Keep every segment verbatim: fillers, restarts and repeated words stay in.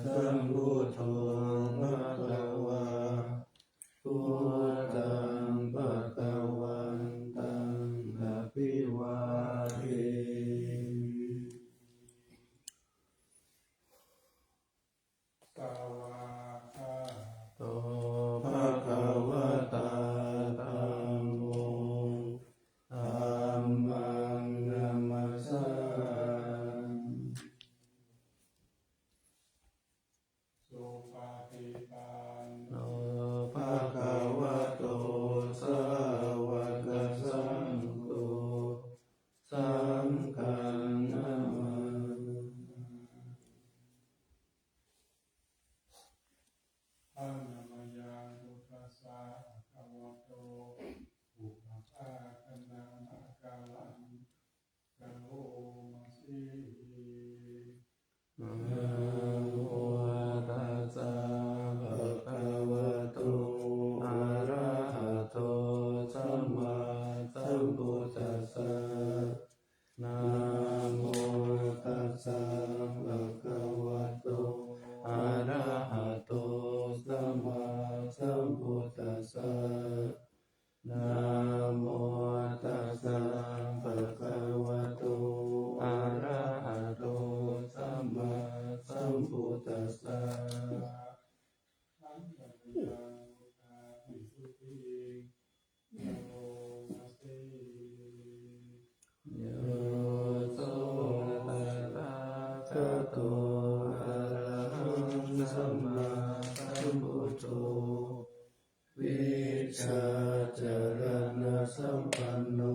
Sambuddho bhagavā, buddhaṃ bhagavantaṃ abhivādemi. Svākkhāto bhagavatā dhammo, dhammaṃ namassāmi. Supaṭipanno bhagavato sāvakasaṅgho, saṅghaṃ namāmi. Handa mayaṃ buddhassa bhagavato pubbabhāganamakāraṃ karoma se. Namo tassa bhagavato arahato sammāsambuddhassa. Namo tassa bhagavato arahato sammāsambuddhassa. Namo tassa bhagavato arahato sammāsambuddhassa. Handa mayaṃ buddhavisuddhiṃ karoma se. Yo so tathāgato arahaṃ sammāsambuddho, vijjācaraṇasampanno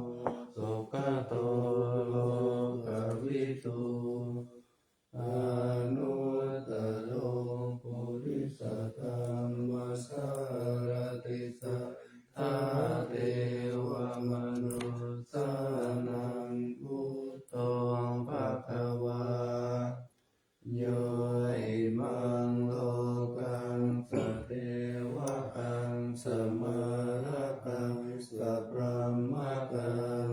sugato lokavidū, anuttaro purisadammasārathi satthā devamanussānaṃ buddho bhagavā. Yo imaṃ lokaṃ sadevaṃ samārakaṃ sabrahmakaṃ,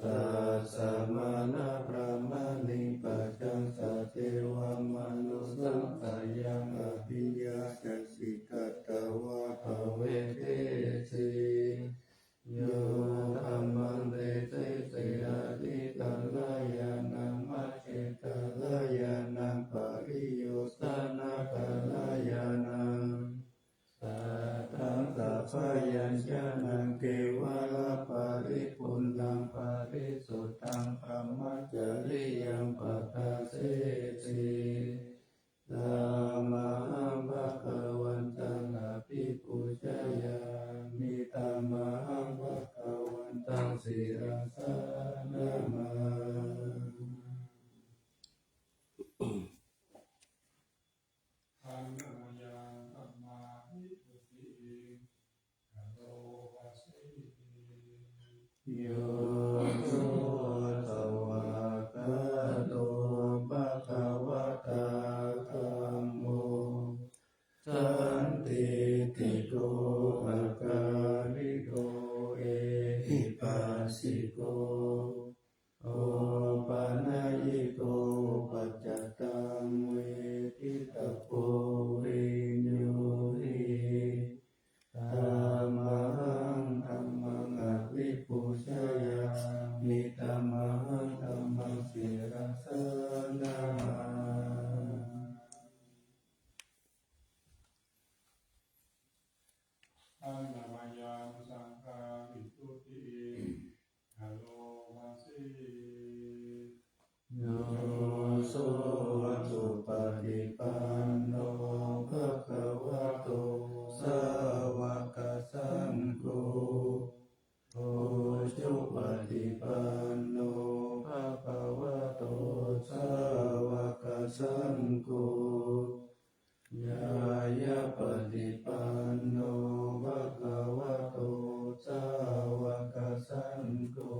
sassamaṇabrāhmaṇi pajaṃ sadevamanussappaṃ, sayaṃ abhiññāya siddhigatavā bhavisesi. Yo dhammaṃ desesi ādikalyāṇaṃ majjhekalyāṇaṃ pariyosānakalyāṇaṃ, sataṃ sabyañjanaṃ kevalaparipuṇṇaṃ parisuddhaṃ brahmacariyaṃ paṭṭhāsesi. Tamahaṃ bhagavantaṃ abhipūjayāmi, tamahaṃ bhagavantaṃ sirasā namāmi. Handa mayaṃ dhammavisuddhiṃ karoma se. Yo so svākkhāto bhagavatā dhammo, sandiṭṭhiko akāliko ehipassiko, opanayiko paccattaṃ veditabbo viññūhi. Tamahaṃ dhammaṃ abhipūjayāmi, tamahaṃ dhammaṃ sirasā namāmi. Handa mayaṃ saṅghavisuddhiṃ karoma se. Yo so supaṭipanno bhagavato sāvakasaṅgho, ujupaṭipanno bhagavato sāvakasaṅgho, ñāyapaṭipanno bhagavato sāvakasaṅgho,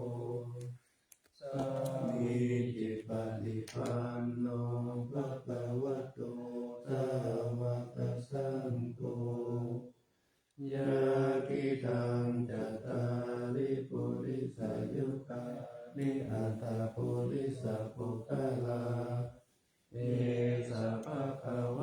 sāmīcipaṭipanno bhagavato sāvakasaṅgho, yadidaṃ cattāri purisayugāni aṭṭha purisapuggalā, esa bhagavā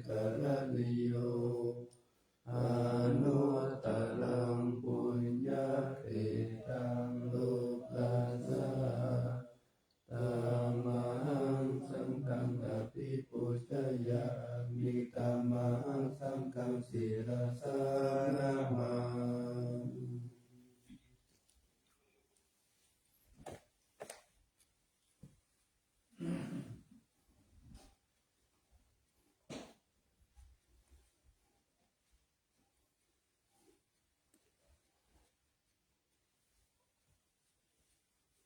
karaṇīyo anuttaraṃ puññakkhettaṃ lokassā. Tamahaṃ saṅghaṃ abhipūjayāmi, tamahaṃ saṅghaṃ sirasā namāmi.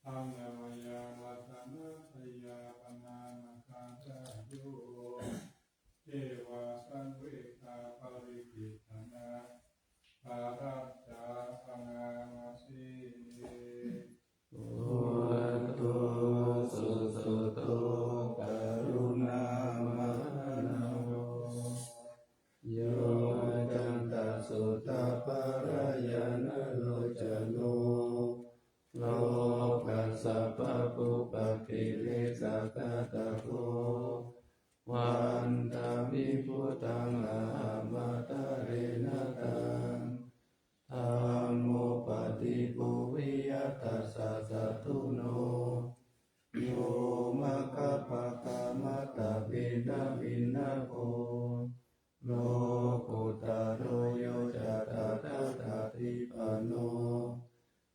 Aññamayaṃ ratanattayappaṇānagāthāyo, evassaṃvedhaparikiccaṇā bhātā bhaṇāma se. Buddho susuddho karuṇāmānavo, yoccantasuddhaparayanalocano, lokassa pāpūpakilesaghātako, vandāmi buddhaṃ ahamattarena taṃ. Dhammo paṭibhuviya tassa satthuno, yo maggapākamataṃ vinavinnago, lokuttaro yo ca tathāgatipanno,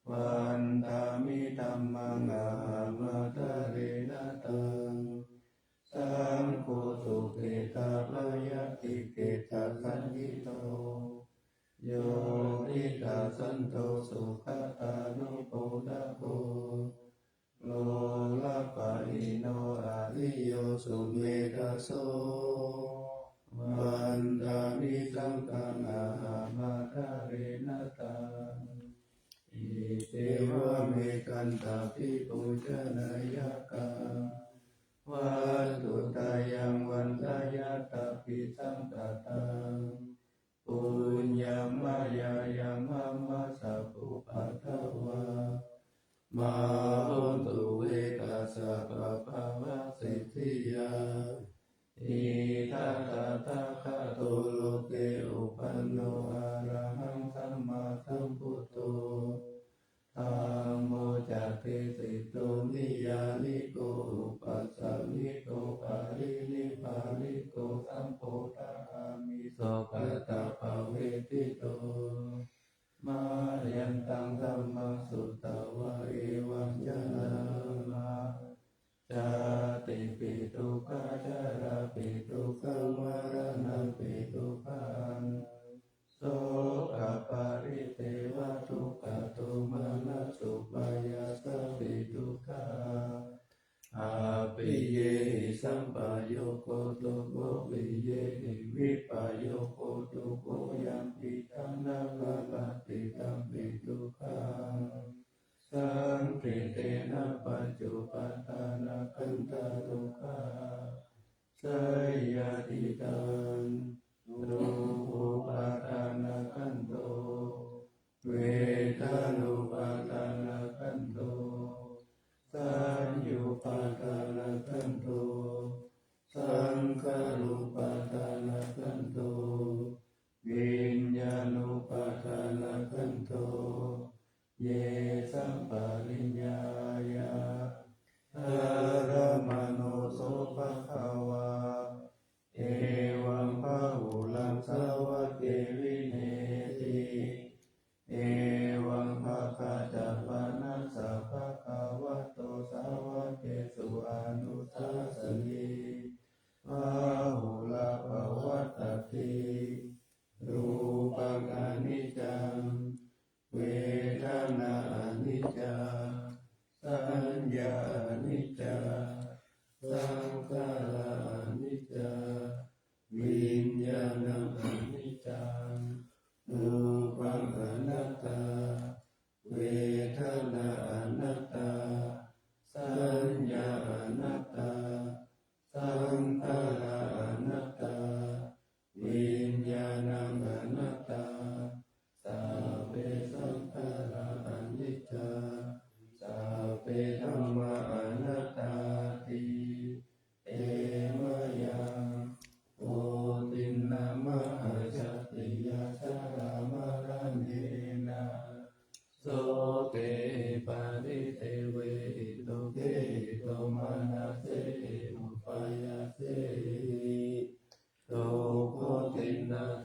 vandāmi dhammaṃ ahamattarena taṃ. Saṅgho dukkhedābhayātikedasajjito, yo tidasanto sugatānugodako, lokapālino ariyo sumedhaso, vandāmi saṅghaṃ ahamattarena taṃ. Iccevamekantabhi pūjanīyaṃ vatthuttayaṃ vandeyyatabhi saṅkhātaṃ. Puññaṃ mayā yaṃ mama sabbupaddavā, mā hontu ve tassa pabbāvaṃ siddhiyā. Itiha tathāgato loke upanno arahaṃ sammāsambuddho, dhammo ca desito niyyāniko upasāmiko paranibbaniko sambodhagāmiso padapavetito. Mayantaṃ dhammaṃ sutvā evaṃ janāma, jātipi dukkhā jarāpi dukkhā maraṇampi dukkhaṃ, sokaparidevadukkhadomanassupāyāsāpi dukkhā, appiyehi sampayogo dukkho piyehi vippayogo dukkho, yampidaṃ na labhati tampi dukkhaṃ, saṅkhittena pañcupādānakkhandhā dukkhā, seyyathidaṃ. Rūpupādānakkhandho, vedanupādānakkhandho, saññāupādānakkhandho, saṅkhārupādānakkhandho, viññāṇupādānakkhandho, ye saṃpariññāya dharamāno so bhagavā, evaṃ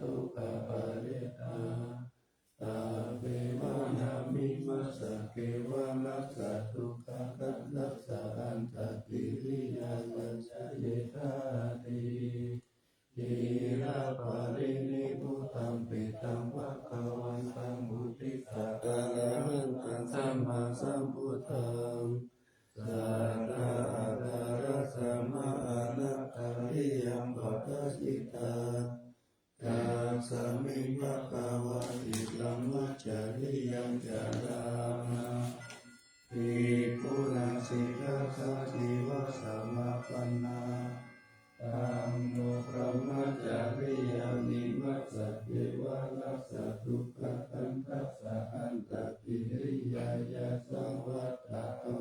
dukkhaparittā. Taṃ ve vanamimassa keva rassa dukkhakandhassa antakiriyāya ca ye dāti. Ciraparinibbutampi taṃ bhagavantaṃ uddissa arahantaṃ sammāsambuddhaṃ satthā ādarasamaṇānakariyaṃ pabbajitā. Tasmiṃ bhagavā tiṇṇaṃ brahmacariyaṃ carāma. Bhikkhūnaṃ sīladiṭṭhasīvasamapannaṃ. Taṃ no brahmacariyāni massa keva rassa dukkhakandhassa antakiriyāya saṃvattati.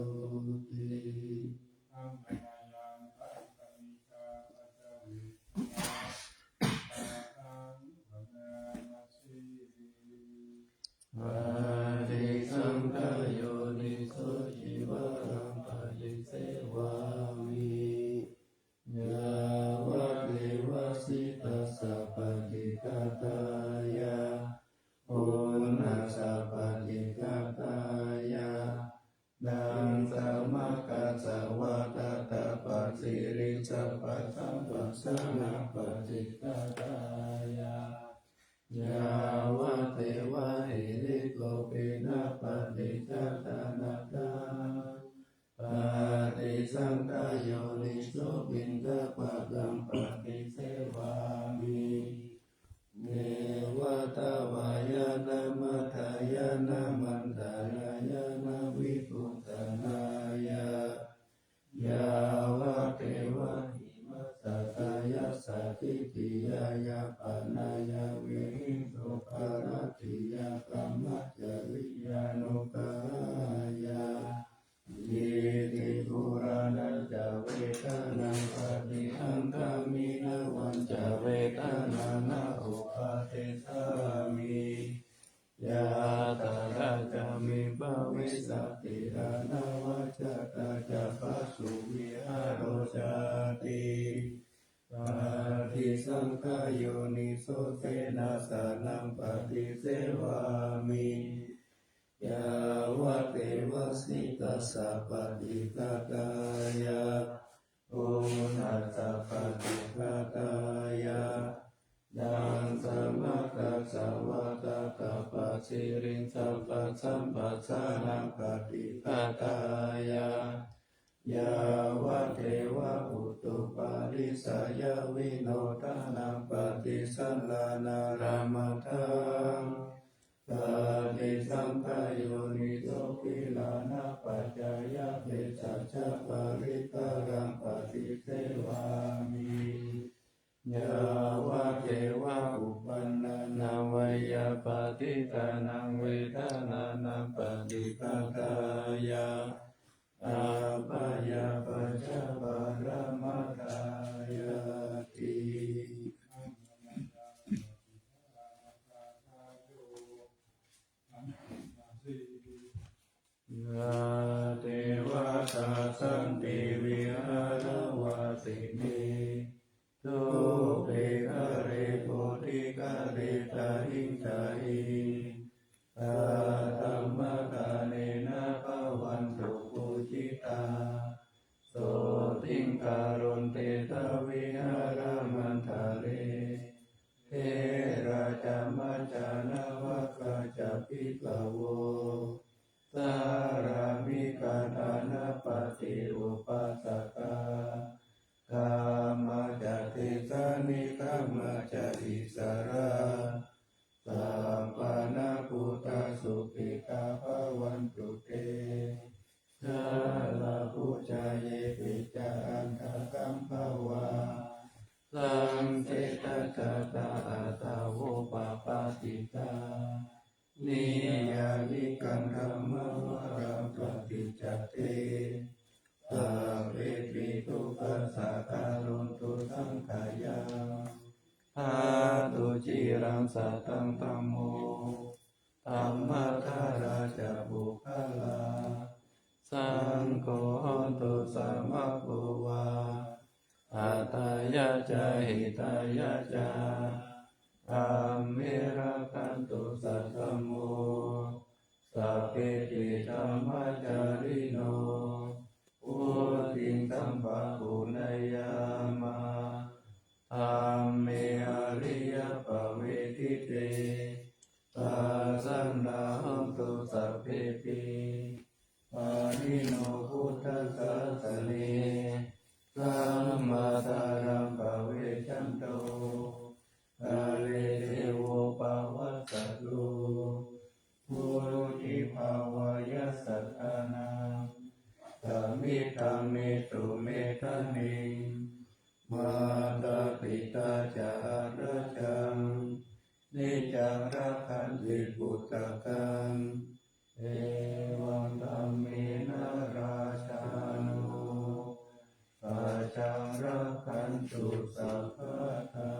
Paṭisaṅkhā yoniso cīvaraṃ paṭisevāmi yāvadeva sītassa paṭighātāya, uṇhassa paṭighātāya, daṅkamakassa vātatappasiriṃsapasamphassānaṃ paṭighātāya, yāvadeva hirikopinapaṭicchādanatthaṃ. Paṭisaṅkhā yoniso piṇḍapātaṃ paṭisevāmi neva davāya na madāya na maṇḍanāya na vibhūsanāya, yāvadeva imassa kāyassa ṭhitiyā yāpanāya vihiṃsuparatiyā brahmacariyānuggahāya. Iti purāṇañca vedanaṃ paṭihaṅkhāmi navañca vedanaṃ na uppādessāmi, yātrā ca me bhavissati anavajjatā ca phāsuvihāro cāti. Paṭisaṅkhā yoniso senāsanaṃ paṭisevāmi yāvadeva sītassa paṭighātāya, uṇhassa paṭighātāya, daṅkamakassa vātatappasiriṃsapasamphassānaṃ paṭighātāya, yāvadeva utuparissayavinodanaṃ paṭisallānārāmatthaṃ. Paṭisaṅkhā yoniso gilānapaccayabhesajjaparikkhāraṃ paṭisevāmi yāvadeva uppannānaṃ veyyābādhikānaṃ vedanānaṃ paṭighātāya, abyāpajjhaparamatāyāti. Yā devatā santi vihāravāsinī, thūpe ghare bodhighare tahiṃ tahiṃ, katamānena bhavantu pūjitā, sotthiṃ karontedha vihāramaṇḍale. Therā ca majjhā navakā ca bhikkhavo, sārāmikā dānapatī upāsakā, gāmā ca desā negamā ca issarā, sappāṇabhūtā sukhitā bhavantu te. Jalābujā yepi ca aṇḍakambhavā, saṃsedajātā athavopapātikā, niyyānikaṃ dhammavaraṃ paṭicca te, sabbepi dukkhassa karontu saṅkhayaṃ. Ṭhātu ciraṃ sataṃ dhammo, dhammaddharā ca puggalā, saṅgho hotu samaggo va, atthāya ca hitāya ca. dhamme rakkhantu saddhammo, sabbepi dhammacārino, vuḍḍhiṃ sampāpuṇeyyāma, dhamme ariyappavedite. Pasannā hontu sabbepi, pāṇino buddhasāsane, sammā dhāraṃ pavecchanto, kāle devo pavassatu. Vuḍḍhibhāvāya sattānaṃ, samiddhaṃ netu medaniṃ, mātā pitā ca atrajaṃ, niccaṃ rakkhanti puttakaṃ, evaṃ dhammena rājāno, pajaṃ rakkhantu sabbadā.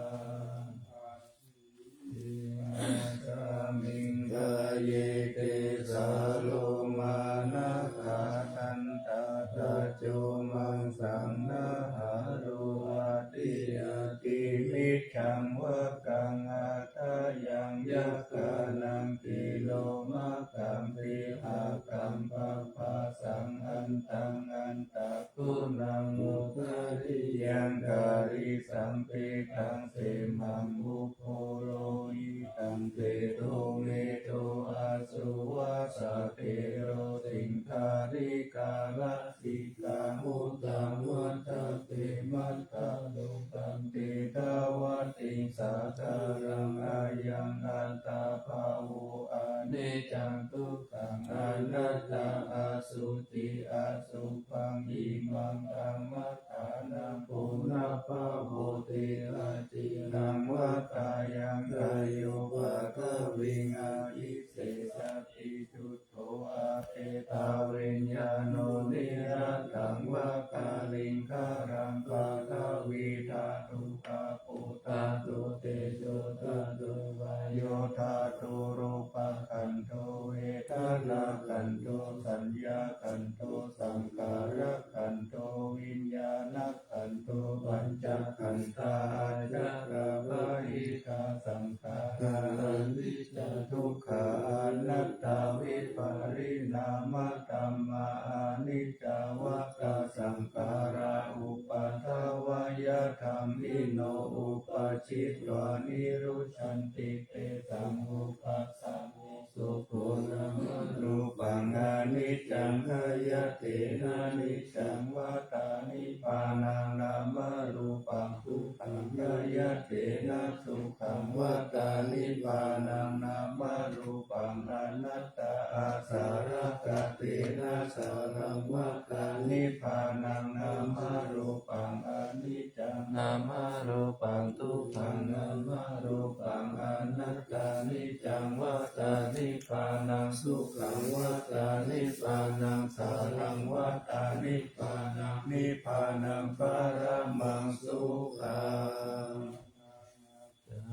Asmiṃ kāye kecā lomā nakhā dantā taco maṃsaṃ nahārū aṭṭhī aṭṭhimiñjaṃ vakkaṃ aṭṭhayaṃ yakkhānaṃ kilomakaṃ tihakaṃ pabbāsaṃ antaṃ antaguṇaṃ udariyaṃ karīsaṃ piṭṭhaṃ semhaṃ ubho lohitaṃ sedo medo assu vassa thero siṅghāṇikā lasikāruṇā mucante mantaropaṃ tetavattiṃ sādaraṃ. Ayaṃ attabhāvo aniccaṃ dukkhaṃ anattā asuci asubhaṃ imaṃ kamma ṭhānaṃ punabbhavoti aciraṃ vatayaṃ khayo paṭhaviṃ avasesati chuddho apetaviññāṇo niratthaṃ va kaliṅgaraṃ paṭhavī dhātu āpo dhātu tejo dhātu vāyo dhātu rūpakkhandho vedanākkhandho saññākkhandho saṅkhārakkhandho viññāṇa khandho pañcakkhandhā aññākārabahiddhā saṅkhārā aniccā dukkhā anattā vipariṇāmadhammā aniccā vata saṅkhārā uppādavayadhammino uppajjitvā nirujjhanti tesaṃ vūpasame sukho nāmarūpaṃ aniccaṃ khayyaṭṭhena niccaṃ vatā nibbānaṃ nāmarūpaṃ dukkhaṃ khayyaṭṭhena dukkhaṃ vatā nibbānaṃ nāmarūpaṃ anattā āsarakkhaṇena āsaraṃ vatā nibbānaṃ nāmarūpaṃ aniccaṃ nāmarūpaṃ dukkhaṃ nāmarūpaṃ anattā niccaṃ vatā nibbānaṃ sukhaṃ vatā nibbānaṃ saraṃ vatā nibbānaṃ nibbānaṃ paramaṃ sukhaṃ.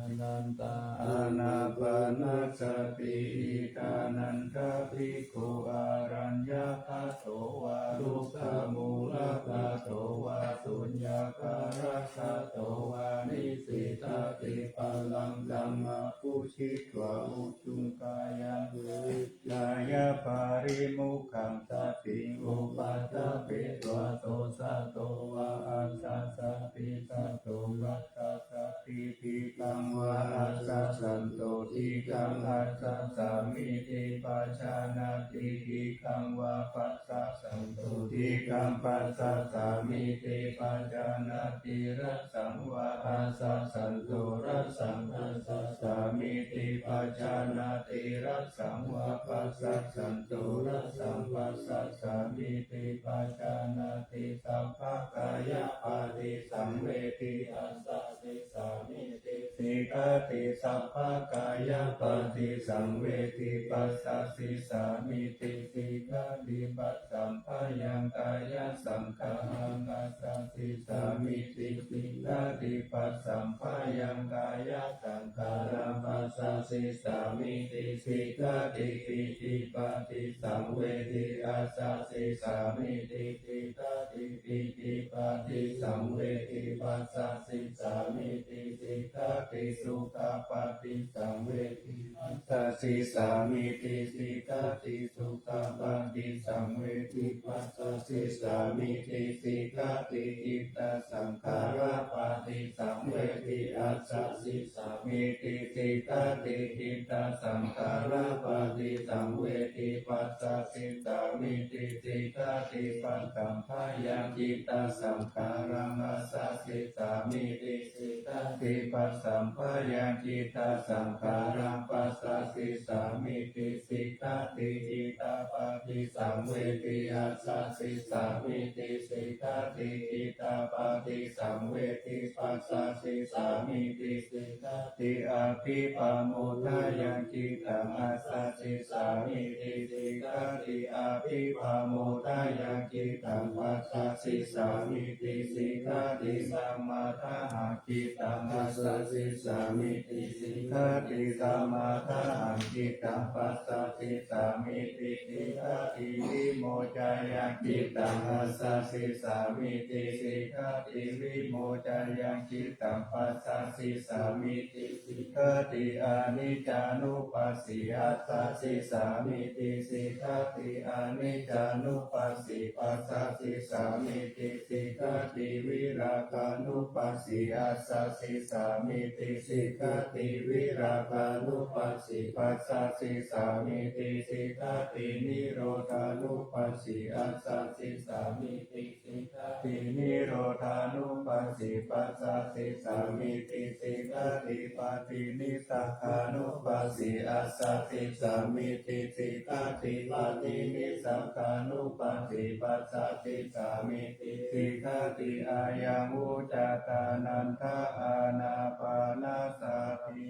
Anantā ānāpānasati. Iddhānanda bhikkhū araññagato vā rukkhamūlagato vā suññāgāragato vā nisīdati pallāṅkaṃ abhujitvā ujuṃ kāyaṃ pavijjāya pāṇimukkhasatiṃ upaṭṭhapetvā so satto vā aṭṭhasati. Satto paṭṭhasati dīghaṃ vā aṭṭhasanto dīghaṃ aṭṭhasāmīti pajānāti dīghaṃ vā passassanto dīghaṃ passasāmīti pajānāti rassaṃ vā aṭṭhasanto rassaṃ aṭṭhasāmīti pajānāti rassaṃ vā passassanto rassaṃ passasāmīti pajānāti sabbakāyapaṭisaṃvedi assasisāmīti siddhati sabbakāyapaṭisaṃvedi passasisāmīti siddhati passamphayaṃ kāyasaṅkhāraṃ assasisāmīti siddhati passamphayaṃ kāyasaṅkhāraṃ passasisāmīti siddhati pītipaṭisaṃvedi assasisāmīti siddhati pītipaṭisaṃvedi passasisāmīti siddhati sukhapaṭisaṃvedhi passasissāmīti sikkhati. Sukhapaṭisaṃvedhi passasissāmīti sikkhati. Khittasaṅkhārapaṭisaṃvedhi assasissāmīti sikkhati. Khittasaṅkhārapaṭisaṃvedhi passasissāmīti sikkhati. Passamphayaṃ khittasaṅkhāraṃ assasissāmīti sikkhati. Passamphayaṃ khittasaṅkhāraṃ passasissāmīti sikkhati. Khittapaṭisaṃvedhi assasissāmīti sikkhati. Khittapaṭisaṃvedhi passasissāmīti sikkhati. Abhipamodāyaṃ khittaṃ assasissāmīti sikkhati. Abhipamodāyaṃ khittaṃ passasissāmīti sikkhati. Samādāhaṃ khittaṃ assasissāmīti sikkhati. Samādāhaṃ khittaṃ passasissāmīti sikkhati. Vimocāyaṃ khittaṃ assasissāmīti sikkhati. Vimocāyaṃ khittaṃ passasissāmīti sikkhati. Aniccānupassī assasissāmīti sikkhati. Aniccānupassī passasissāmīti sikkhati. Virāgānupassī assasissāmīti sikkhati. Virāgānupassī passasissāmīti sikkhati. Nirodhānupassī assasissāmīti sikkhati. Nirodhānupassī passasissāmīti sikkhati. Paṭinissagga nupassī assasissāmīti sikkhati. Paṭinissagganupassī passasissāmīti sikkhati. Ayaṃ vuccatā nanda ānāpānasati.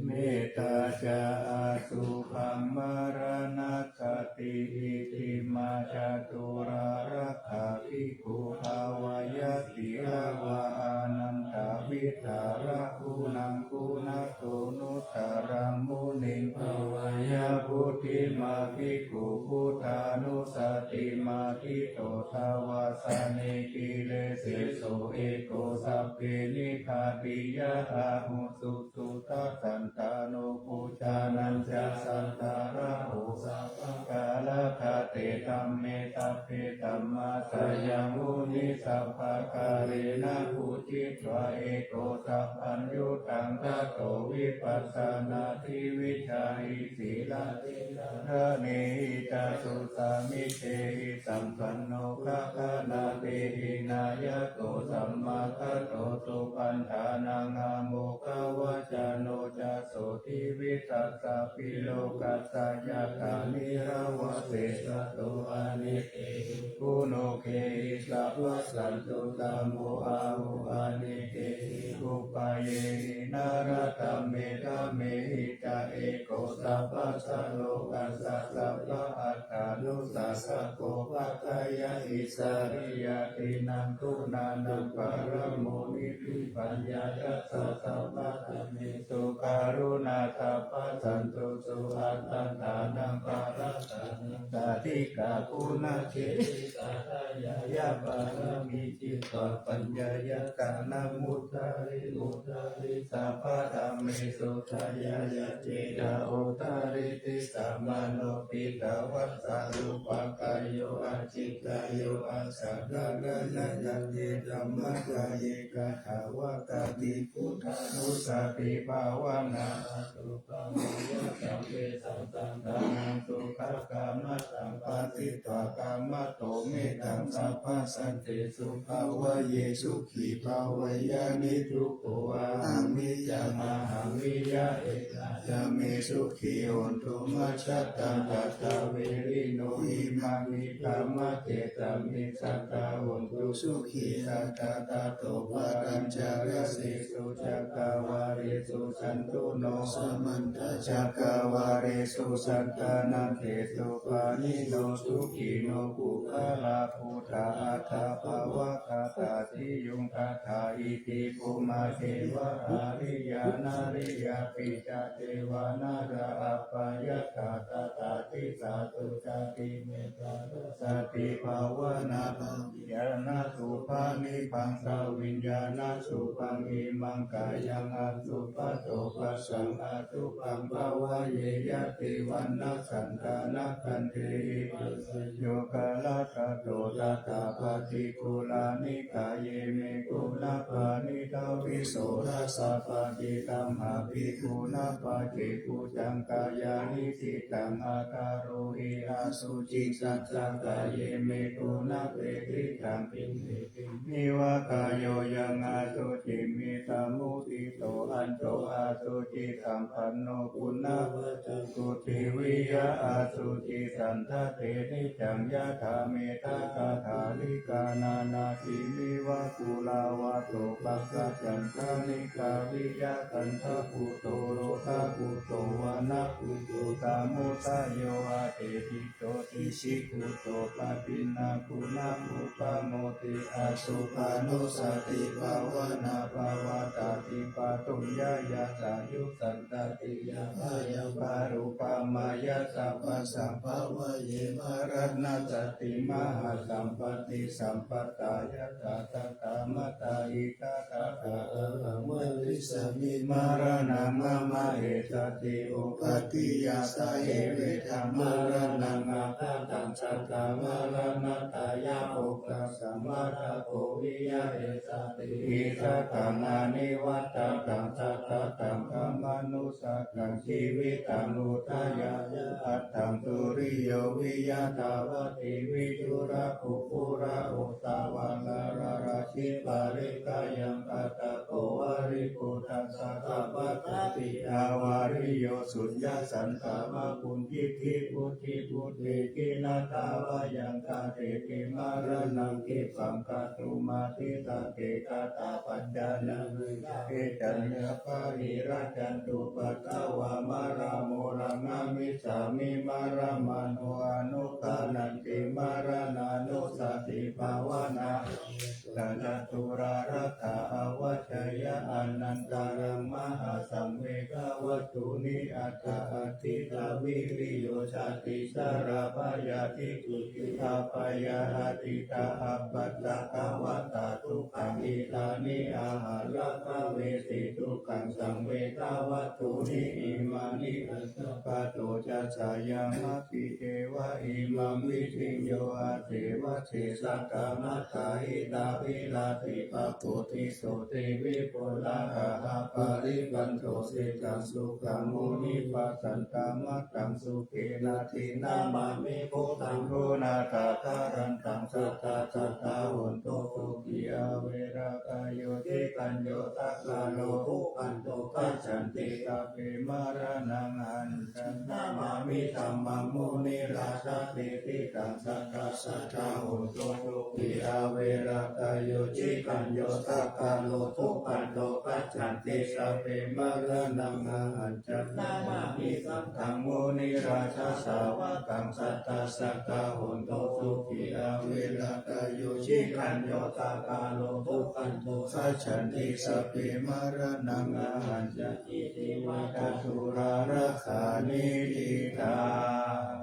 Metā ca asubhaṃ maraṇasati. Itimā caturārakkha bhikkhū dvārattayāpi ānandavidhā raghunaṃ guṇato nuttaraṃ muniṃ bhāvaye. Buddhimā bhikkhu buddhānussatī matthito dvārattayāpi kilesā so eko sabbe nibbātiyā ahuṃ susu tasaṇṭhāno bujānañca sattārāho sabbakālaṃ kate dhamme sabbe dhammasāyaṃ muni sabbakālena bujjitvā eko sabbaṃ yuttam tato vipassanādhi vijjāhi sīlādhi sādanehi ca susamitehi sampanno gaganātehi nāyako sammāgato supaṇṇānaṃ āmokavacano ca sotthi vissassa pīlokassa ñātā nirāvā seṭṭho aneke guṇokehi sabbasantu samo ahu aneke upayehi nāraddhamme dhammehi ca eko sabbassa lokassa sabba attānussasako paccayahi sāriyattīnaṃ guṇānaṃ paramo nibbindiyassa sabbadhammesu karuṇā sabbasantu so attantānaṃ parattānaṃ sādhikāguṇakehi sādhāyāya pāramī citvā paññāya dānamuttari uttari sabbadhammesu dāyāya ceva uttariti sammāno piṭṭhāvassa rūpakāyo acikāyo asaṅkhātañca ye dhammakāye katā vattanti buddhānussatibhāvanā anupagamma sabbesaṃ sattānaṃ sukhakammataṃ pharitvā kammato mettaṃ sabbasantesu bhāvaye sukhī bhāvaye niddukkho ahaṃ vijjāmahaṃ vijjā etha ca me sukhī hontu majjhattaṃ. Tathāverino imaṃ idhamajjhe samijjhatā hontu sukhī sadā. Tato pākañjarasesu cakkavāḷesu santuṇo samantā cakkavāḷesu sadā nāgesu pāṇino sukhino puggalā buddhā atta pāvakā tadiyuṃ tathā iti bhummā devā ariyā nariyāpi ca devā na appayattha tadadisā sucati. Mettā sati bhāvanā bhāviyā na subhāni bhaṅsaviññāṇasubhaṃ. Imaṃ kāyaṃ asubhato bhaṇsaṃ asubhaṃ bhāvaye yadi vaṇṇasantanakkhandhe imaṃ yukāladato tathāppaṭikūlāni kāyeme guṇapāṇino visuddhassa paṭitamhāpi guṇapāṭibhujaṅgāyāni cittaṃ akaro hi asuciṃ saccaṃ kāyeme guṇavediṭṭhaṃ piṇḍi piṇḍiva kāyoyam asuciṃ middhamuṭṭhito añco asucisampanno guṇavacako dviviya asucisanthate niccaṃ yathā mettā kaṭṭhārikā nānāgiriva kuṭeṇḍu pakkaccantanikā viya kaṇṭaputto lokaputto vanaputto sahāmuttayo ateji jotishigutto pabinnaguṇappamoti. Asubhānussati bhāvanā pavattati pāthuṃ yāyassa yusantati yābhāyā parūpamāyassa bhaṇsaṃ bhāvaye maraṇassati mahāsampattisampadā yattha saddhammattā ita tattha ahaṃ marissāmi maraṇaṃ mama essati. Uppādiya saheveda maraṇaṃ aggataṃ sattā maraṇatthāya oghasambhādako viya essati. Issakaṃ anivajjakaṃ sattakaṃ amanussakaṃ jīvitaṃ udayāya addhaṃ suriyo viya dāvatī viduḷhako puraho savarā rajī parekhāyaṃ kaṭṭhako valīko dasasahassā pidāvariyo suññā santā mā puññiddhi vuḍḍhī vuḍḍhī jinatā va yaṃ kāyeti maraṇaṃ khippaṃ kātumatthite katthapañjānaṃ virahe ca yaṃ bāhirajjhattupaddavā maraṃ mokkhaṃ gamissāmi maraṇā mano anuppannaṃ ti maraṇānussati bhāvanā ca catulārakkha avajjeyya anantaraṃ mahāsaṃvegavatthūni aṭṭha aṭṭhitā viriyo jāti jarā byādhi jotī apayaṃ āsita appaṭikavatā dukkhā etāni āharapavesi dukkhasaṃvegavatthūni imāni aṭṭha paṭo ca sayaṃ abhideva imaṃ vidhiṃ yo āsevasse sakkamattā hitābhilāsi pāpūti sotthiṃ vipulā ahaṃ paripūressantu sīlaṃ sukhaṃ munivaravacanaṃ etaṃ sukhe āsīnamāmi buddhaṃ guṇāgarantaṃ sadā sadā hontu sukhī averā kāyo cittañcokaro kukamakaṃ gacchanti sabbe maraṇaṃ ahaññānaṃ namāmi dhammaṃ munirājā tiṭṭhitaṃ sadā sadā hontu sukhī averā kāyo cittañcokaro kukamakaṃ gacchanti sabbe maraṇaṃ ahaññānaṃ namāmi buddhaṃ munirājā sāvakaṃ sadā sadā hontu sukhī averā kāyo cittañcokaro kukamakaṃ gacchanti sabbe maraṇaṃ ahaññānaṃ iti vata catulārakkhaṃ niṭṭhitaṃ.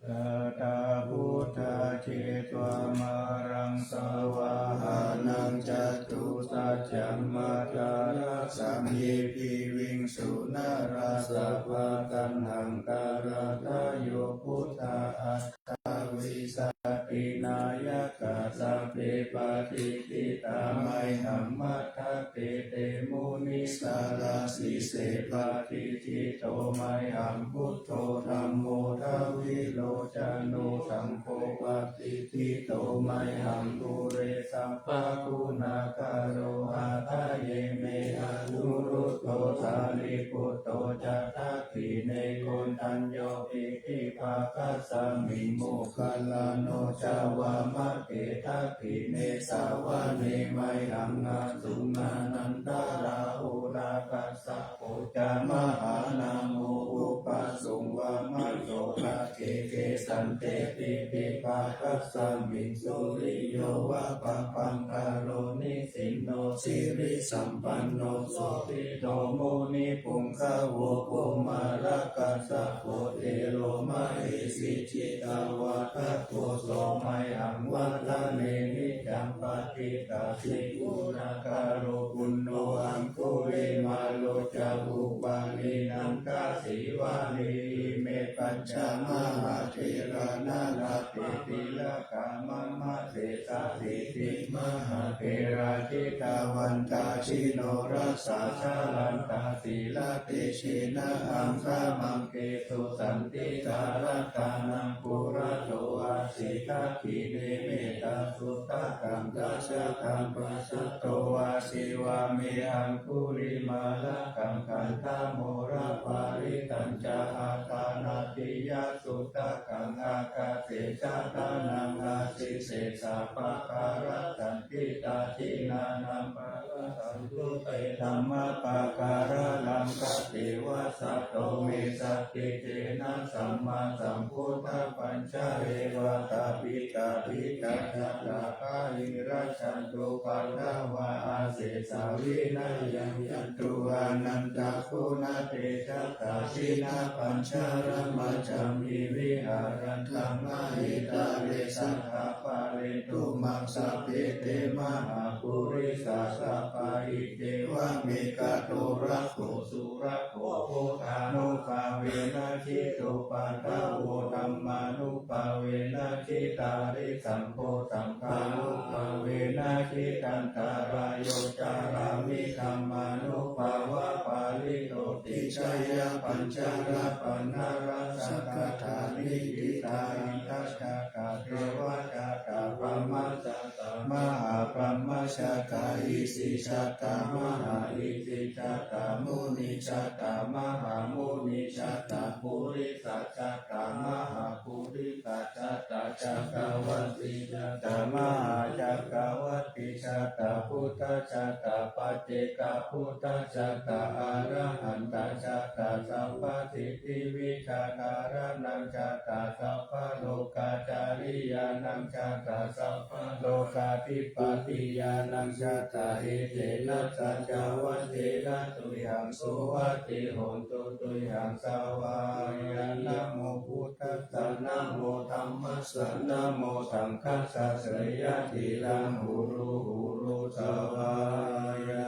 Tattha buddhā jetvā māraṃ savāhanaṃ catusaccāmatarasaṃ ye piviṃsu narāsabhā. Taṇhaṅkarādayo buddhā aṭṭhavīsati nāyakā sabbe patiṭṭhitā mayhaṃ matthake te munissarā. Sīse patiṭṭhito mayhaṃ buddho dhammo dvilocano saṅgho patiṭṭhito mayhaṃ ure sabbaguṇākaro. Hadaye me anuruddho sāriputto ca dakkhiṇe koṇḍañño piṭṭhibhāgasmiṃ moggallāno ca vāmake. Dakkhiṇe savane mayhaṃ āsuṃ ānandarāhulā kassapo ca mahānāmo upāsuṃ vāmasotake. Kesante piṭṭhibhāgasmiṃ suriyo va pabhaṅkaro nisinno sirisampanno sobhito munipuṅgavo. Kumārakassapo thero mahesī cittavādako so mayhaṃ vadane niccaṃ patiṭṭhāsi guṇākaro. Puṇṇo aṅgulimālo ca upālī nandasīvalī ime pañca mahātherā nalāṭe tilakā mama. Sesāsīti mahātherā jitavantā jinorasā jalantā sīlatejena aṅgamaṅgesu saṇṭhitā. Ratānaṃ purato āsi dakkhiṇe mettasuttakaṃ dhajaggaṃ pacchato āsi vāme aṅgulimālakaṃ. Khandhamoraparittañca āṭānāṭiyasuttakaṃ ākāse chadanaṃ āsi sesā pākārasaṇṭhitā. Jinānaṃ pākārasaṃyutte dhammapākāralaṅkate vasato me santiccena sammāsambuddhapañjare. Vātapittādisañjātā bāhirajjhattupaddavā asesā vinayaṃ yantu anantaguṇatejasā. Jinapañjaramajjhamhi viharantaṃ mahītale sadā pālentu maṃ sabbe te mahāpurisāsabhā. Iccevam ekato rakkho surakkho buddhānubhāvena jitupaddavo dhammānubhāvena jitārisaṅgho saṅghānubhāvena jitantarāyo carāmi dhammānubhāvapālito. Tijjā pañcarapaṇṇarasaṅkathāni diṭṭhā ittha jātā devakātā brahmajātā mahābrahmajātā isijātā mahāisijātā munijātā mahāmunijātā purisajātā mahāpurisajātā cakkavatijātā mahācakkavatijātā buddhajātā paccekabuddhajātā arahantajātā sabbasiddhivijjādharaṇaṃ jātā sabbalokācariyānaṃ jātā sabbalokādhipatiyānaṃ jātā etena saccavajjena tuyhaṃ suvatthi hotu tuyhaṃ svāhāya. Namo buddhassa namo dhammassa namo saṅghassa jayati raṃ huru huru svāhāya.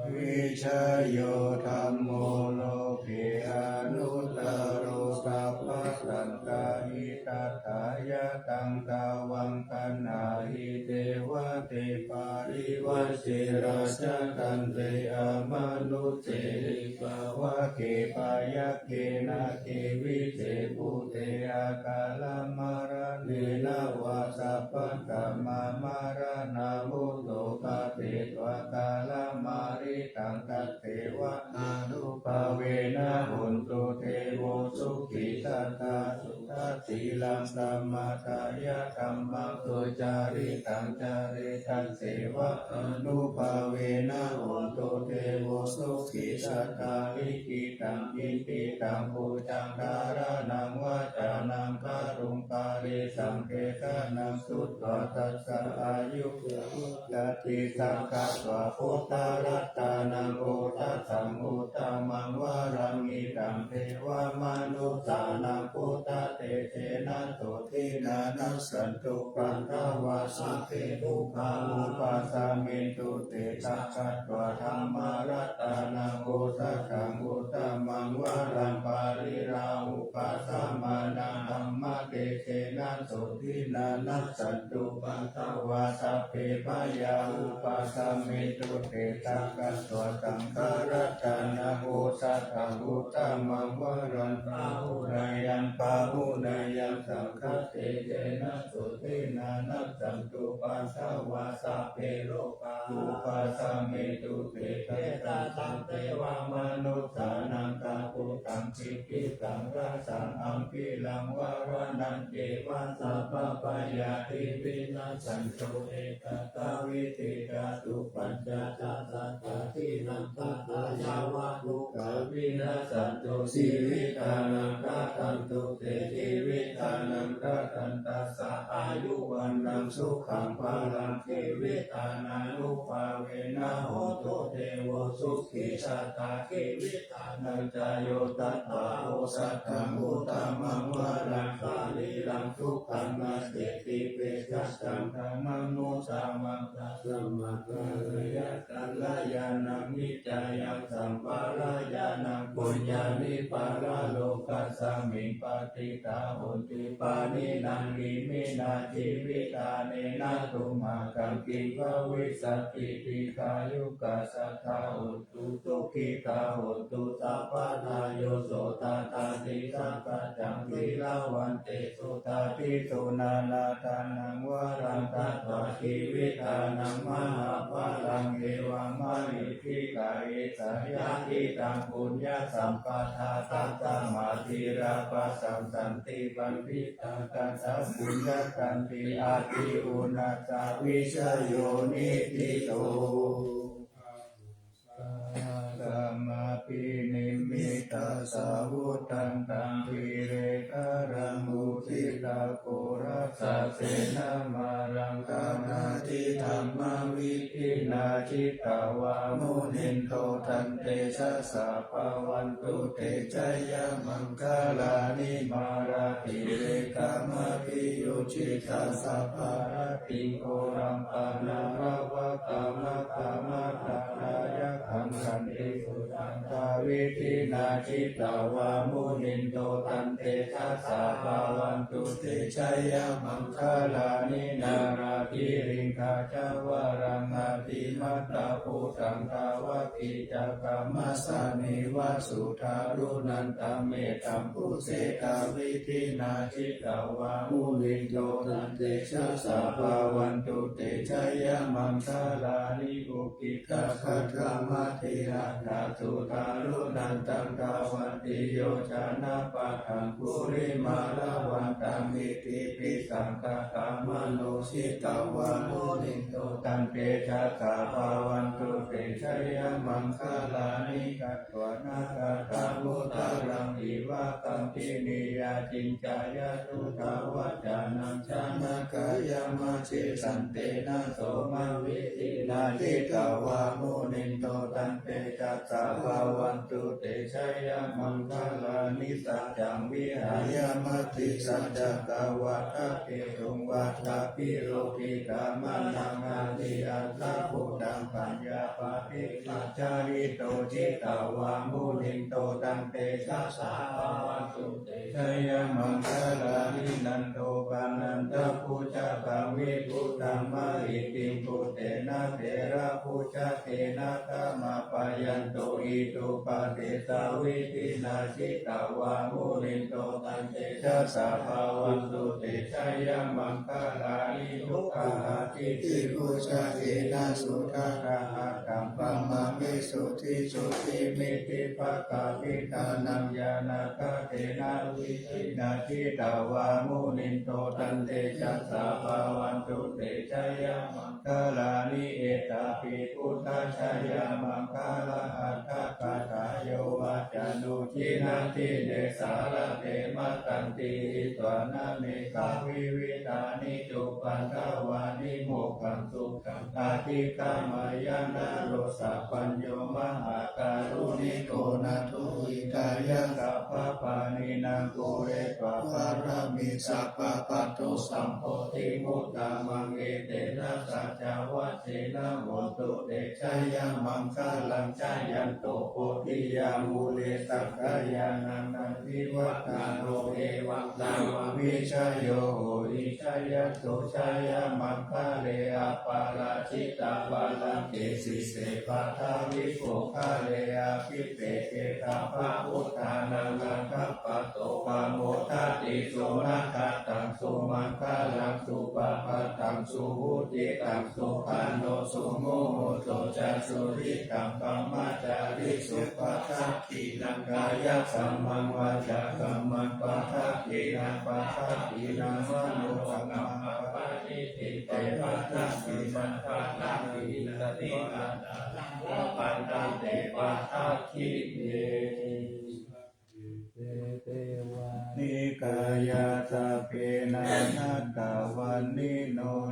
Vijayo dhammo loke anuttaro sabbasattahitatthāya taṃ dvaṃ gaṇhāhi devate parivajje rājadaṇḍe amanussare sāvake byagghe nāge viṭṭhabhūte akālamaraṇena vā sabbasmā maraṇā mutto pāpetha akālamarittaṃ tasseva ānubhāvena hontu devo sukhī sadā. Suddhasīlaṃ samādāya dhammaṃ sucaritaṃ care tasseva ānubhāvena hontu devo sukhī sadā. Likkhitaṃ cintitaṃ pūjaṃ dhāraṇaṃ vācanaṃ garuṃ parisaṃ desanaṃ sutvā tassa āyuṃ ca vaḍḍhaṃ. Sakkatvā buddharatanaṃ osathaṃ uttamaṃ varaṃ hitaṃ devamanussānaṃ buddhatejena sotthinā nassantupaddavā sabbe dukkhā vūpasamentu te. Sakkatvā dhammaratanaṃ osathaṃ uttamaṃ varaṃ pariḷāhūpasamanaṃ dhammatejena sotthinā nassantupaddavā sabbe bhayā vūpasamentu te. Sakkatvā saṅgharatanaṃ osathaṃ uttamaṃ varaṃ āhuneyyaṃ pāhuneyyaṃ saṅghatejena sotthinā nassantupaddavā sabbe rogā vūpasamentu te. Tesaṃ devamanussānaṃ katvāna kaṃsaṃ rasaṃ ambhīraṃ varaṇaṃ ceva sabbabhayādi vinassantu. Etattha viddhā catupañcasatadīnaṃ tathāyāva dukkhavinassatu jīvitānaṃ dadantu te. Jīvitānaṃ dadantassā āyu vanaṃ sukhaṃ balaṃ jīvitā nānubhāvena hotu devo sukhī sadā jīvitā. Nañca yo tattha osathaṃ uttamaṃ varaṃ sharīraṃ sukhaṃ nassi kiñci vijjassaṃ dhammaṃ muttamaṃ. Tasmā kālakalyāṇaṃ nibbānaṃ sampadaṃ puññāni paralokasmiṃ patiṭṭhā honti pāṇinā iminā jīvitā. Nena tumhākaṃ kiṃ bhavissati dīghāyukā sadā hontu sukhitā hontu sabbadā. Yo sotadāsi sakkaccaṃ sīlavantesu dāditū nānādānaṃ varaṃ datvā jīvitā mahapphalāni evammahiddhikā esa yadidaṃ puññasampadā tasmā sīlabbataṃ santi paṇḍi tā katapuññasanti ādī uṇhissavijayo niṭṭhito. Sāmābhinimmitasāvudhantaṃ grīmekhalaṃ uditaghorasasenamāraṃ dānādidhammavidhinā jitavā munindo tantejasā bhavantu te jayamaṅgalāni. Mārātirekamabhiyujjhitasabbarattiṃ ghorampanāḷavakamakkhamathaddhayakkhaṃ khantīsudantavidhinā jitavā munindo tantejasā bhavantu te jayamaṅgalāni. Nāḷāgiriṃ gajavaraṃ atimattabhūtaṃ dāvaggicakkamasanīva sudāruṇantaṃ mettambusekavidhinā jitavā munindo tantejasā bhavantu te jayamaṅgalāni. Ukkhittakhaggamatihatthasudāruṇantaṃ dhāvantiyojanapathaṅgulimālavantaṃ iddhībhisaṅkhatamano jitavā munindo tantejasā bhavantu te jayamaṅgalāni. Katvāna kaṭṭhamudaraṃ iva gabbhinīyā ciñcāya duṭṭhavacanaṃ janakāyamajjhe santena somavidhinā jitavā munindo tantejasā bhavantu te jayamaṅgalāni. Saccaṃ vihāya matisaccakavādaketuṃ vādābhiropitamanaṃ atiandhabhūtaṃ paññāpadīpajalito jitavā munindo tantejasā bhavantu te jayamaṅgalāni. Nandopanandabhujagaṃ vibudhaṃ mahiddhiṃ puttena therabhujagena damāpayanto iddhūpadesavidhinā jitavā munindo tantejasā bhavantu te jayamaṅgalāni. Duggāhadiṭṭhibhujagena sudaṭṭhahatthaṃ brahmaṃ visuddhijutimiddhibakābhidhānaṃ ñāṇāgadena vidhinā jitavā munindo tantejasā bhavantu te jayamaṅgalāni. Etāpi buddhajayamaṅgalaaṭṭhagāthā yo vācano dinadine sarate matandī hitvānanekavividhāni cupaddavāni mokkhaṃ sukhaṃ adhigameyya naro sapañño. Mahākāruṇiko nātho hitāya sabbapāṇinaṃ pūretvā pāramī sabbā patto sambodhimuttamaṃ. Etena saccavajjena hotu te jayamaṅgalaṃ. Jayanto bodhiyā mūle sakyānaṃ nandivaḍḍhano evaṃ tvaṃ vijayo hohi jayassu jayamaṅgale aparājitapallaṅke sīse paṭhavipokkhare abhiseke sabbabuddhānaṃ aggappatto pamodati. Sunakkhattaṃ sumaṅgalaṃ supabhātaṃ suhuṭṭhitaṃ sukhaṇo sumuhutto ca suyiṭṭhaṃ brahmacārisu padakkhiṇaṃ kāyakammaṃ vācākammaṃ padakkhiṇaṃ padakkhiṇaṃ manokammaṃ paṇidhī te padakkhiṇā padakkhiṇāni katvāna labhantatthe padakkhiṇe. Sabbe te devā nikāyā sabbe nānattavaṇṇi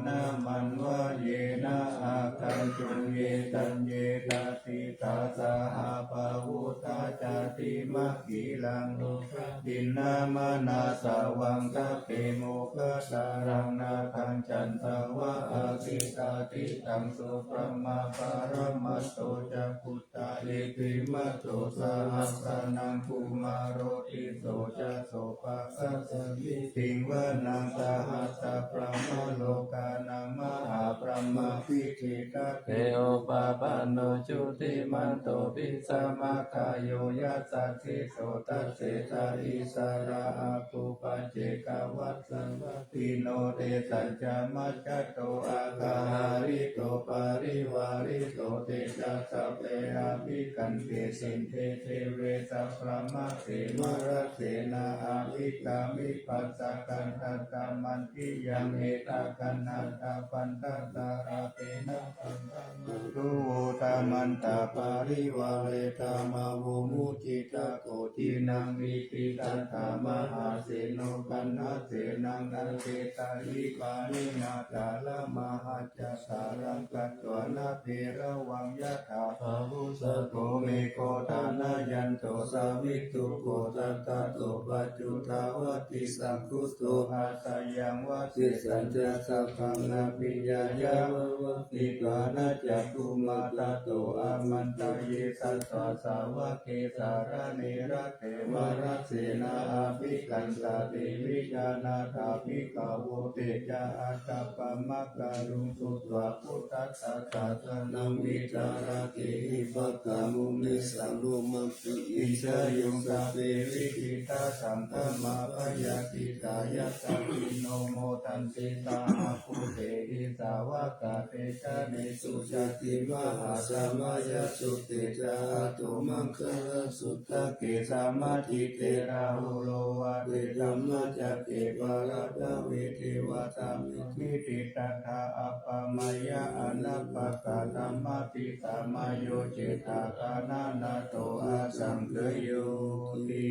nāmanvayena āgañchuṃ, ye caññe dakkhitāssa saha pavutthajātimakkhīlaṃ, lokadhinnamanāsavaṃ, sabbe mokkhaddharaṃ nāgaṃ, chandaṃva asitātitaṃ. Subrahmā paramatto ca, puttā iddhimato saha, sanaṅkumāro tisso ca, sopāga samitiṃ vanaṃ. Sahassabrahmalokānaṃ, mahābrahmābhitiṭṭhati, upapanno jutimanto, bhismākāyo yasassi so. Dasettha issarā āgū, paccekavasavattino, tesañca majjhato āga, hārito parivārito. Te ca sabbe abhikkante, sinde deve sabrahmake, mārasenā abhikkāmi, passa kaṇhassa mandiyaṃ. Etha gaṇhatha bandhatha, rāgena bandhamatthu vo, samantā parivāretha, mā vo muñcittha koci naṃ. Iti tattha mahāseno, kaṇhasenaṃ asesayi, pāṇinā talamāhacca, saraṃ katvāna bheravaṃ, yathā pāvussako megho, thanayanto savijjuko. Tattha so paccudāvatti, saṅkuddho asayaṃvase, saccaṃ sabbaṃ abhiññāya, vavakkhitvāna cakkhumā. Tato āmantayi satthā, sāvake sāsane rate, mārasenā abhikkantā, te vijānātha bhikkhavo. Te ca ātappamakaruṃ, sutvā buddhassa sāsanaṃ, vītarāgehi pakkāmuṃ, nesaṃ lomampi iñjayuṃ. Sabbe vijitasaṅgāmā, bhayātītā yasassino, modanti saha bhūtehi, sāvakā te janesutāti. Mahāsamayasutte ca, āto maṅgalasu ttake, sammāhite rāhulā vane, dhammacakke patthavē devatā, sammitiṭṭhitā appamāye, anāpukkaṃ sammāhissāma yo cittaṃ, aṇānato asaṅkheyoti.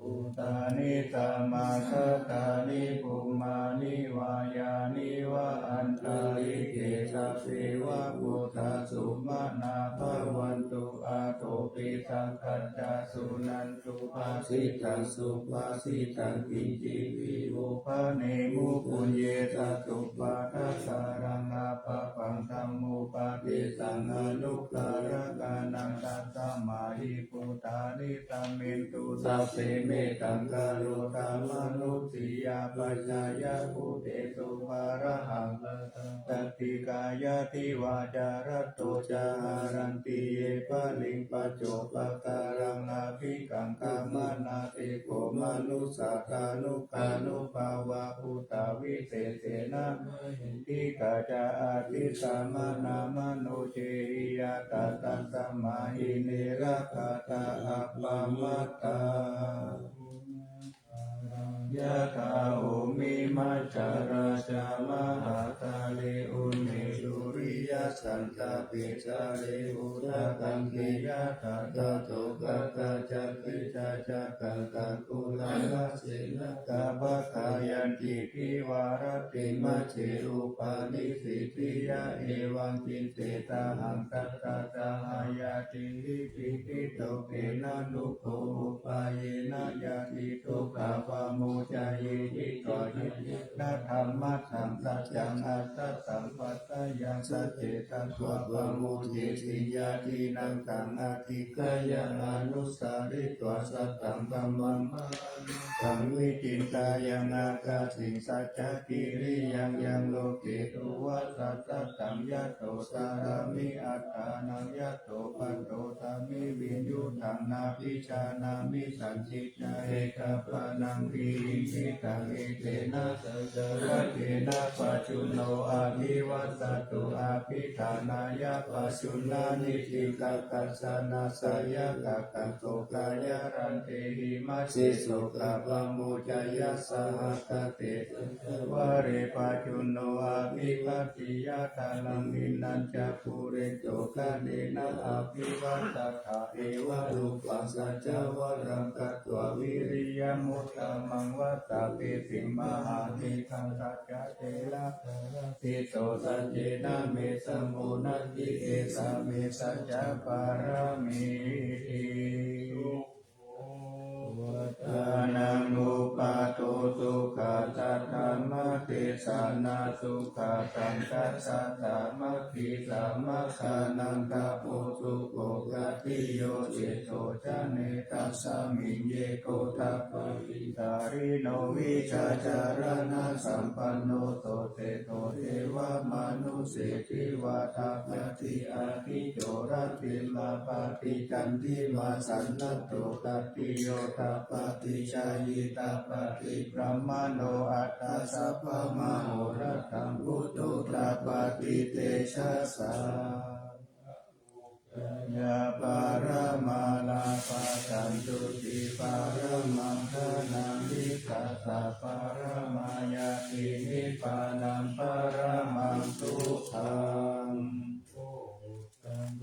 Bhūtāni samāgatāni, bhummāni vā yāni va antalikkhe, sabbe va bhūtā sumanā bhavantu, athopi sakkacca suṇantu bhāsitaṃ. Subhāsitaṃ kiñci vilopanemū, puññe satupakāraṃ, apāpaṃ samupadinnam anukārakānaṃ. Tasmā hi bhūtā nisāmentu, sabbe mettaṃ karotha mānusiyā pajāya. Bhūtesu pāṇahaṃ sā tha, satiṭṭhikā yā divā ca ratto ca, haranti ye baliṃ paccopakāraṃ, abhikaṅkhamānā bhikkhū manussā, thānukathūpavā bhūtā, visesena mahiddhikā ca, aṭṭhissāma nāmanujjhehi. Yattha tasmā hi ne rakkhatha, appamattā. Yathā bhūmi majjharajā mahākāre, uṇhisūriyasantāpe jale udakaṅkhe. Yathā tato gabbhaseyyaṃ girigabbharaṃ, taruvanagahane sahasā, bhikkhū pahāyanti cīvaraṃ, te majjhe upavisitāti. Evaṃ kittayāhaṃ, tattha sahayaṃ ṭhitiyā, ṭhitiyā. Pena no kho upāyena, yadi dukkhā pamuccayati. Taññāṇadhammassam saccaṃ asattaṃ, passayaṃ sacce tathā pamuccati. Yadi naṃ taṃ adhiṭṭheyya, anussaritvā sataṃ dhammaṃ, taṃ vicinteyya, akāsiṃ saccakiriyaṃ, yaṃ loke duvasaṃ sataṃ, yato carāmi attānaṃ, yato patto sami viññūhī, taṃ nābhijānāmi, sañcicca ekapāṇaṃ, vihīmhitaṃ. Etena saccavajjena, pajjunno abhivasatu, a abhiṭhānāya pajunāni, dīgharattaṃ janasāyakā, tato kāyaradhe himasīso, khaggā pamojayya saha katesañca, vare pajunno abhivaddiyā, thanaṃ hinnañca pure codanena, abhivaddantā evarūpaṃ satthavaraṃ katvā, viriyamuttamaṃ vattabhesi mahānīyaṃ, tassa therā saṅghayitvā saccena me samodati, esā me saccapāramīti. Sukho vata na nuppato sukhaṃ, saddhammadesanā sukhā, saṅghassa sāmaggī samaggānaṃ tapo sukho. Khattiyo seṭṭho janetasmiṃ, ye gotappa itthāhino, vijjācaraṇasampanno so seṭṭho, devamanussesi va. Tappati ādicco, rattimāpatti candimā, sannaddho khattiyo tappati, jhāyī tappati brāhmaṇo, atha sabbamahorattaṃ buddho tappati tejasā. Pūjāya pāramā labhaṃ, santuṭṭhī paramaṃ dhanaṃ, vissāsaparamā ñātī, nibbānaṃ paramaṃ sukhaṃ.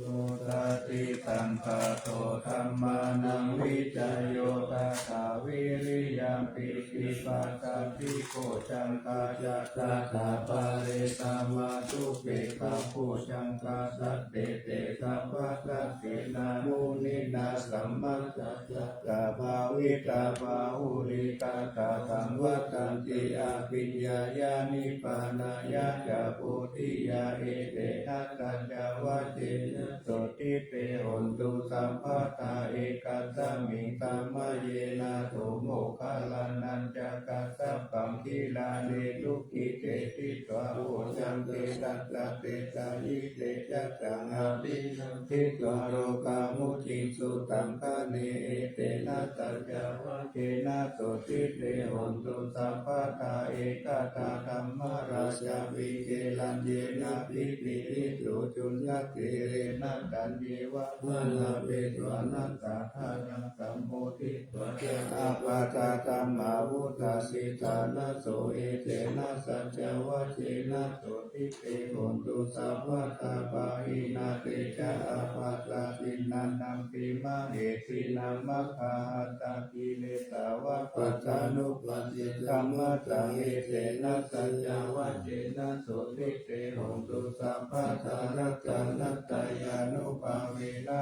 Sotthi sampato dhammānaṃ, vicayo tathā vīriyampīti, passaddhi bojjhaṅgā ca tathāpare, samādhupekkhabojjhaṅgā, sattete sabbadassinā, muninā sammadakkhātā, bhāvitā bahulīkatā, saṃvattanti abhiññāya, nibbānāya ca bodhiyā. Etena saccavajjena, sotthi te hotu sabbadā. Ekasmiṃ samaye nātho, moggallānañca kassapaṃ, gilāne dukkhite sthitvā, bojjhaṅge satta desayi, tejasā abhivaññaṃ, hitvā rogā mucciṃsu. Taṅkhaṇe etena saccavajjena, sotthi te hotu sabbadā. Ekadā dhammarājāpi, gelaññenābhipīḷito, cundattherena taññeva bhaṇāpetvāna, sādaraṃ sammoditvā ca ābādhā tamhā vuṭṭhāsi. Ṭhānaso etena saccavajjena, sotthi te hotu sabbadā. Pahīnā te ca ābādhā, tiṇṇannampi mahesinaṃ, maggāhatakilesā va, pattānuppattidhammataṃ. Etena saccavajjena, sotthi te hotu sabbadā. Ratanattayānubhāvena,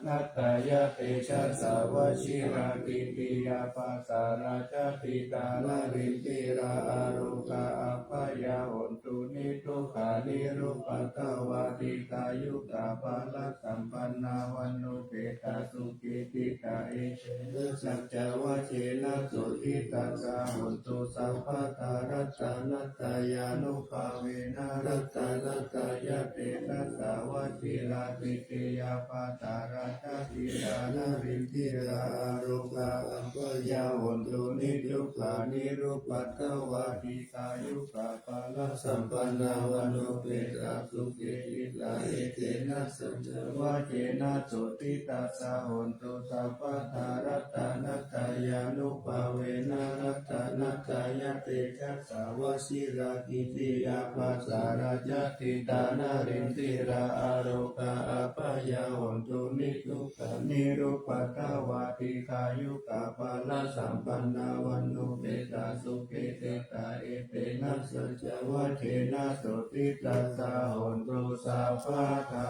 ratanattayatejasā, vajirakkhittiyā, pāsārajjhatitā, nalīndirā, ārogā abyāpajjhā, hontu niddukkhā nirupaddavā, dīghāyukā balasampannā, vaṇṇuppetā sukhī tithā. Etena saccavajjena, sotthi tathā hotu sabbadā. Ratanattayānubhāvena, ratanattayatejasā, vajirakkhittiyā, pāsārajjhatitā, nalīndirā, ārogā abyāpajjhā, hontu niddukkhā nirupaddavā, dīghāyukā balasampannā, vaṇṇuppetā sukhī tithā. Etena saccavajjena, sotthi tathā hotu sabbadā. Ratanattayānubhāvena, ratanattayatejasā, vajirakkhittiyā, pāsārajjhatitā, nalīndirā, ārogā abyāpajjhā, hontu niddukkhā nirupaddavā, dīghāyukā balasampannā, vaṇṇuppetā sukhī tithā. Etena saccavajjena, sotthi tathā hotu sabbadā.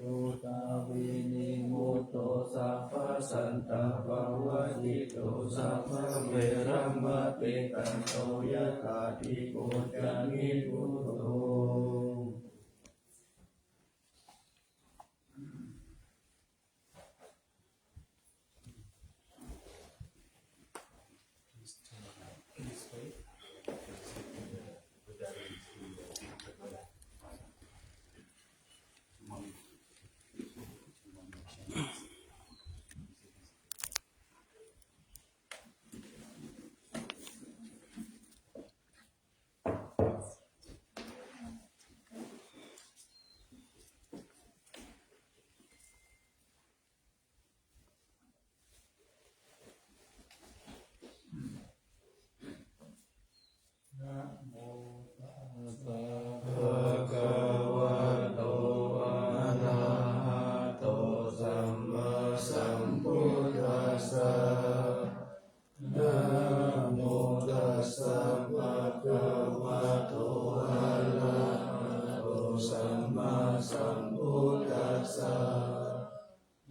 Buddhavinimutto, sabbasantāpavajjito, sabbaveramatikkanto, yathā dīpo ca nibbutho. tassa bhagavato arahato sammāsambuddhassa.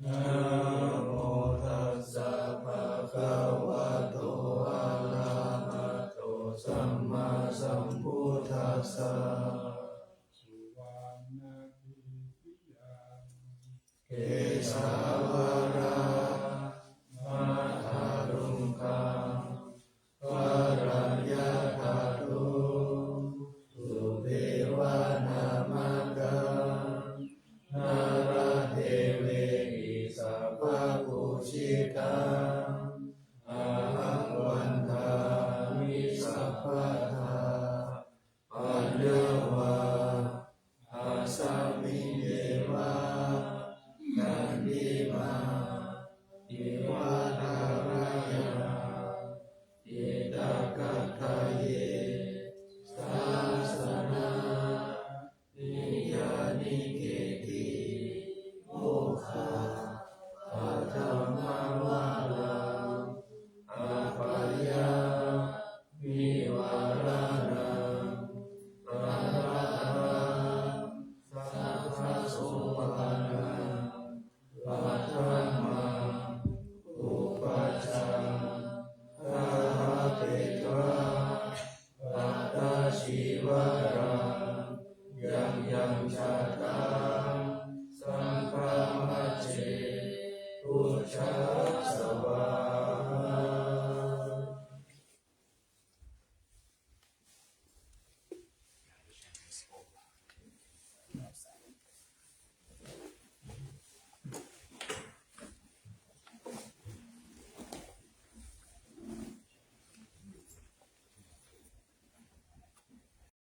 Namo tassa bhagavato arahato sammāsambuddhassa. Suvaṇṇakhediyā kesavāraṃ mathāluṅkaṃ varaṃ yathātho duve vanamakaṃ nāḷāgiriṃ sabbapūjitaṃ ahaṃ vandāmi sabbadā. Paññā vā asmiṃ yeva kandimā iva thārāya cittakatthaye sāsanā niyyānike'ti mokkhapaṭhamavāraṃ apāyanivāraṇaṃ padattaṃ sabbasopaṇaṃ paṭhamaṃ upajjhāpetha pattacīvaraṃ yaṃ yaṃ jātaṃ saṅghamajjhe pūjā